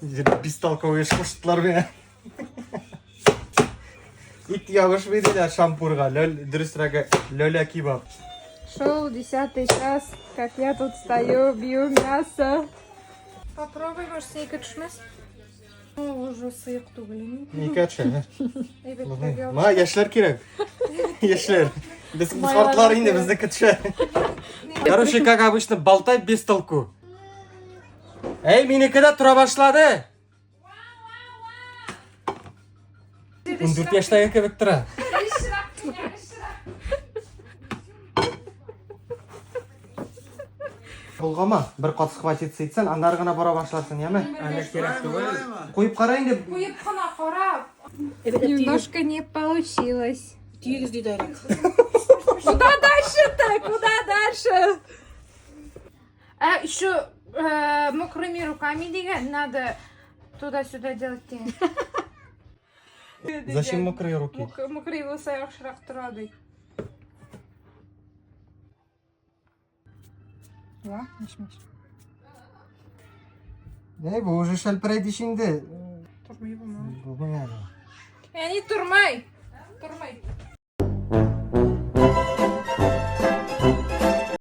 Бестолковый эш куштылар миңа. Ит ябышмый диләр шампурга. Лөл, дөресрәге, лөлә кебаб. Шел 10-й час, как я тут стою, бью мясо. Попробуй, может, синеке төшмәс. Ну, уже сыек түгел инде. Никә төшә? Әйбәтләп ябыш. Ма, яшьләр кирәк. Яшьләр. Без картлар инде безнеке төшә. Короче, как обычно, болтай без толку. Әй, минеке дә тора башлады. 14 яшьтәге кебек тора. Болгама, бер кат схватиться итсен, аннары гына бара башларсың, яме? Әле кирәк түгел. Куеп кара инде. Куеп кына кара. Немножко не получилось. Тигез диде әле. Куда дальше-то? Куда дальше? А еще мокрыми руками дигән надо туда-сюда делать дигән. Зачем мокрые руки? Мокрый булса яхшырак тора ди. Ва, нишмеш. Әй, бу уже шәлперәйде инде. Тормый бу. Булмый әле. Әни тормый. Тормый.